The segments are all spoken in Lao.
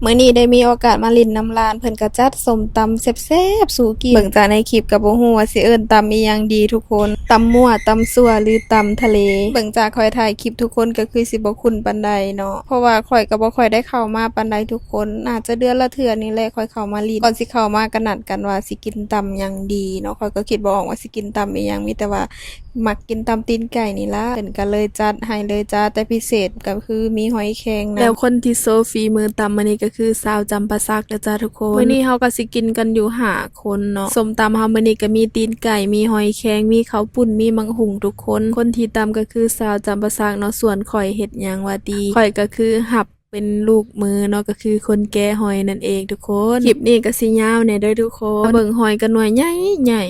ມື້ນີ້ໄດ້ມີໂອກາດມາຫຼິ້ນນຳຫຼານ ເພິ່ນກໍຈັດສົ້ມຕຳແຊບໆສູ່ກິນ. ເບິ່ງຈາກໃນຄລິບກໍບໍ່ຮູ້ວ່າຊິເອີ້ນຕຳອີ່ຫຍັງດີທຸກຄົນ, ຕຳມົ້ວ, ຕຳຊົ່ວ ຫຼື ຕຳທະເລ. ເບິ່ງຈາກຂ້ອຍຖ່າຍຄລິບທຸກຄົນກໍຄືຊິບໍ່ຄຸ້ນປານໃດເນາະ, ເພາະວ່າຂ້ອຍກໍບໍ່ຄ່ອຍໄດ້ເຂົ້າມາປານໃດທຸກຄົນ, ອາດຈະເດືອນລະເທື່ອນີ້ແຫຼະຂ້ອຍເຂົ້າມາຫຼິ້ນ. ກ່ອນຊິເຂົ້າມາກໍນັດກັນວ່າຊິກິນຕຳຫຍັງດີເນາະ, ຂ້ອຍກໍຄິດບໍ່ອອກວ່າຊິກິນຕຳອີ່ຫຍັງ, ມີແຕ່ວ່າ ມັກກິນຕຳຕີນໄກ່ນີ້ລະ, ເພິ່ນກໍເລີຍຈັດໃຫ້ເລີຍຈ້າ, ແຕ່ພິເສດກໍຄືມີຫອຍແຄງນຳ. ແລ້ວຄົນທີ່ໂຊຝີມືຕຳມື້ນີ້ກໍຄືສາວຈຳປາສັກເດີຈ້າທຸກຄົນ. ມື້ນີ້ເຮົາກໍຊິກິນກັນຢູ່ຫ້າຄົນເນາະ. ສົ້ມຕຳເຮົາມື້ນີ້ກໍມີຕີນໄກ່, ມີຫອຍແຄງ, ມີເຂົ້າປຸ້ນ, ມີໝາກຫຸ່ງທຸກຄົນ. ຄົນທີ່ຕຳກໍຄືສາວຈຳປາສັກເນາະ, ສ່ວນຂ້ອຍເຮັດຫຍັງວ່າຕິ, ຂ້ອຍກໍຄືຮັບ ເປັນລູກມືເນາະ, ກໍຄືຄົນແກະຫອຍນັ້ນເອງທຸກຄົນ. ຄລິບນີ້ກໍຊິຍາວແດ່ເດີທຸກຄົນ, ເບິ່ງຫອຍກໍໜ່ວຍໃຫຍ່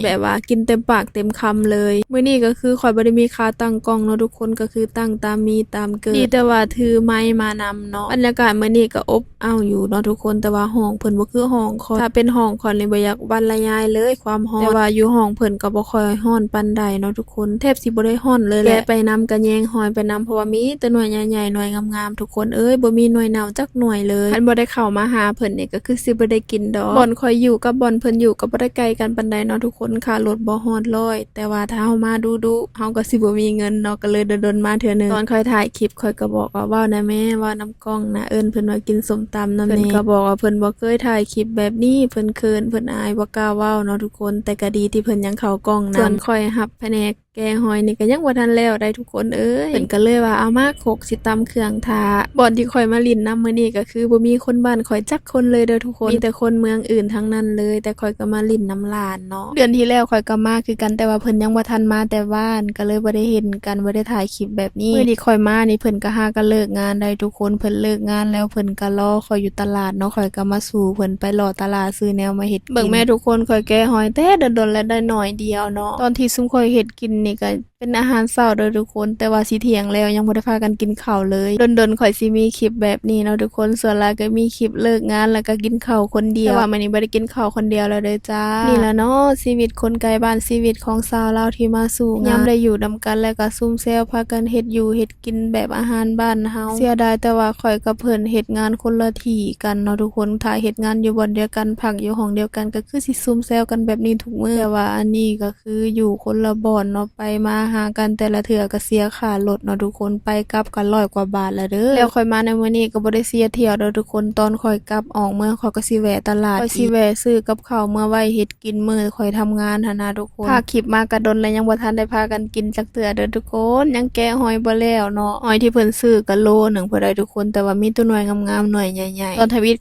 ໆ ແບບວ່າກິນເຕັມປາກເຕັມຄຳເລີຍ. ມື້ນີ້ກໍຄືຂ້ອຍບໍ່ໄດ້ມີຂາຕັ້ງກ້ອງເນາະທຸກຄົນ, ກໍຄືຕັ້ງຕາມມີຕາມເກີດ, ດີແຕ່ວ່າຖືໄມມານຳເນາະ. ບັນຍາກາດມື້ນີ້ກໍອົບອ້າວຢູ່ເນາະທຸກຄົນ, ແຕ່ວ່າຫ້ອງເພິ່ນບໍ່ຄືຫ້ອງຂ້ອຍ. ຖ້າເປັນຫ້ອງຂ້ອຍນີ້ບໍ່ຢາກບັນລະຍາຍເລີຍຄວາມຮ້ອນ, ແຕ່ວ່າຢູ່ຫ້ອງເພິ່ນກໍບໍ່ຄ່ອຍຮ້ອນປານໃດເນາະທຸກ ຄົນແທບຊິບໍ່ໄດ້ຮ້ອນເລີຍແຫຼະ. ແກະໄປນຳກະແຍງຫອຍໄປນຳ, ເພາະວ່າມີແຕ່ໜ່ວຍໃຫຍ່ໆ ໜ່ວຍງາມໆ ທຸກຄົນເອີຍ, ບໍ່ມີໜ່ວຍເນົ່າຈັກໜ່ວຍເລີຍ. ຄັນບໍ່ໄດ້ເຂົ້າມາຫາເພິ່ນນີ້ກໍຄືຊິບໍ່ໄດ້ກິນດອກ. ບ່ອນຂ້ອຍຢູ່ກັບບ່ອນເພິ່ນຢູ່ກໍບໍ່ໄດ້ໄກກັນປານໃດເນາະທຸກຄົນ, ຄ່າລົດບໍ່ຮອດຮ້ອຍ, ແຕ່ວ່າຖ້າເຮົາມາດຸໆ ເຮົາກໍຊິບໍ່ມີເງິນເນາະ, ກໍເລີຍດົນໆມາເທື່ອໜຶ່ງ. ຕອນຂ້ອຍຖ່າຍຄລິບ ຂ້ອຍກໍບອກວ່າ ເວົ້ານະແມ່, ເວົ້ານຳກ້ອງນະ, ເອີ້ນເພິ່ນວ່າກິນສົ້ມຕຳນຳແດ່. ເພິ່ນກໍບອກວ່າເພິ່ນບໍ່ເຄີຍຖ່າຍຄລິບແບບນີ້, ເພິ່ນເຂີນ ເພິ່ນອາຍ, ບໍ່ກ້າເວົ້າເນາະທຸກຄົນ, ແຕ່ກໍດີທີ່ເພິ່ນຍັງເຂົ້າກ້ອງນຳ. ສ່ວນຂ້ອຍຮັບພະແນກ ແກະຫອຍນີ້ກໍຍັງບໍ່ທັນແລ້ວໄດ໋ທຸກຄົນເອີຍ. ເພິ່ນກໍເລີຍວ່າເອົາມາຄົກ ຊິຕຳເຄື່ອງຖ້າ. ບ່ອນທີ່ຂ້ອຍມາຫຼິ້ນນຳມື້ນີ້ກໍຄືບໍ່ມີຄົນບ້ານຂ້ອຍຈັກຄົນເລີຍເດີທຸກຄົນ, ມີແຕ່ຄົນເມືອງອື່ນທັງນັ້ນເລີຍ, ແຕ່ຂ້ອຍກໍມາຫຼິ້ນນຳຫຼານເນາະ. ເດືອນທີ່ແລ້ວຂ້ອຍກໍມາຄືກັນ, ແຕ່ວ່າເພິ່ນຍັງບໍ່ທັນມາແຕ່ບ້ານ, ກໍເລີຍບໍ່ໄດ້ເຫັນກັນ, ບໍ່ໄດ້ຖ່າຍຄລິບແບບນີ້. ມື້ທີ່ຂ້ອຍມານີ້ເພິ່ນກໍຫາກໍເລີກງານໄດ໋ທຸກຄົນ, ເພິ່ນເລີກງານແລ້ວເພິ່ນກໍລໍຂ້ອຍຢູ່ຕະຫຼາດເນາະ, ຂ້ອຍກໍມາສູ່ເພິ່ນໄປເລາະຕະຫຼາດຊື້ແນວມາເຮັດກິນ. ເບິ່ງແມ່ທຸກຄົນ, ຂ້ອຍແກະຫອຍແຕ່ດົນໆ ແລະ ໄດ້ໜ້ອຍດຽວເນາະ. ຕອນທີ່ຊຸມຂ້ອຍເຮັດ ກິນນີ້ກໍເປັນອາຫານເຊົ້າເດີທຸກຄົນ, ແຕ່ວ່າຊິທ່ຽງແລ້ວຍັງບໍ່ໄດ້ພາກັນກິນເຂົ້າເລີຍ. ດົນໆຂ້ອຍຊິມີຄລິບແບບນີ້ເນາະທຸກຄົນ, ສ່ວນຫຼາຍກໍມີຄລິບເລີກງານແລ້ວກໍກິນເຂົ້າຄົນດຽວ, ແຕ່ວ່າມື້ນີ້ບໍ່ໄດ້ກິນເຂົ້າຄົນດຽວແລ້ວເດີຈ້າ. ນີ້ລະເນາະ ຊີວິດຄົນໄກບ້ານ, ຊີວິດຂອງຊາວລາວທີ່ມາສູ້ງານ, ຍາມໄດ້ຢູ່ນຳກັນແລ້ວກໍຊຸມແຊວ ພາກັນເຮັດຢູ່ເຮັດກິນແບບອາຫານບ້ານເຮົາ. ເສຍດາຍແຕ່ວ່າຂ້ອຍກັບເພິ່ນເຮັດງານຄົນລະທີ່ກັນເນາະທຸກຄົນ, ຖ້າເຮັດງານຢູ່ບ່ອນດຽວກັນ ພັກຢູ່ຫ້ອງດຽວກັນ ກໍຄືຊິຊຸມແຊວກັນແບບນີ້ທຸກມື້, ແຕ່ວ່າອັນນີ້ກໍ ຄືຢູ່ຄົນລະບ່ອນເນາະ, ໄປມາຫາກັນແຕ່ລະເທື່ອກໍເສຍຄ່າລົດເນາະທຸກຄົນ, ໄປກັບກໍຮ້ອຍກວ່າບາດລະເດີ. ແລ້ວຂ້ອຍມາໃນມື້ນີ້ກໍບໍ່ໄດ້ເສຍທ່ຽວເດີທຸກຄົນ, ຕອນຂ້ອຍກັບອອກເມືອງ ຂ້ອຍກໍຊິແວະຕະຫຼາດ, ຂ້ອຍຊິແວະຊື້ກັບເຂົ້າເມືອໄວ້ເຮັດກິນມື້ຂ້ອຍທຳງານຫັ້ນນະທຸກຄົນ. ພາຄລິບມາກະດົນແລ້ວ ຍັງບໍ່ທັນໄດ້ພາກັນກິນຈັກເທື່ອເດີທຸກຄົນ, ຍັງແກະຫອຍບໍ່ແລ້ວເນາະ. ຫອຍທີ່ເພິ່ນຊື້ກະໂລໜຶ່ງພຸ້ນໃດ໋ທຸກຄົນ, ແຕ່ວ່າມີແຕ່ໜ່ວຍງາມໆ ໜ່ວຍໃຫຍ່ໆ. ຕອນທຳອິດ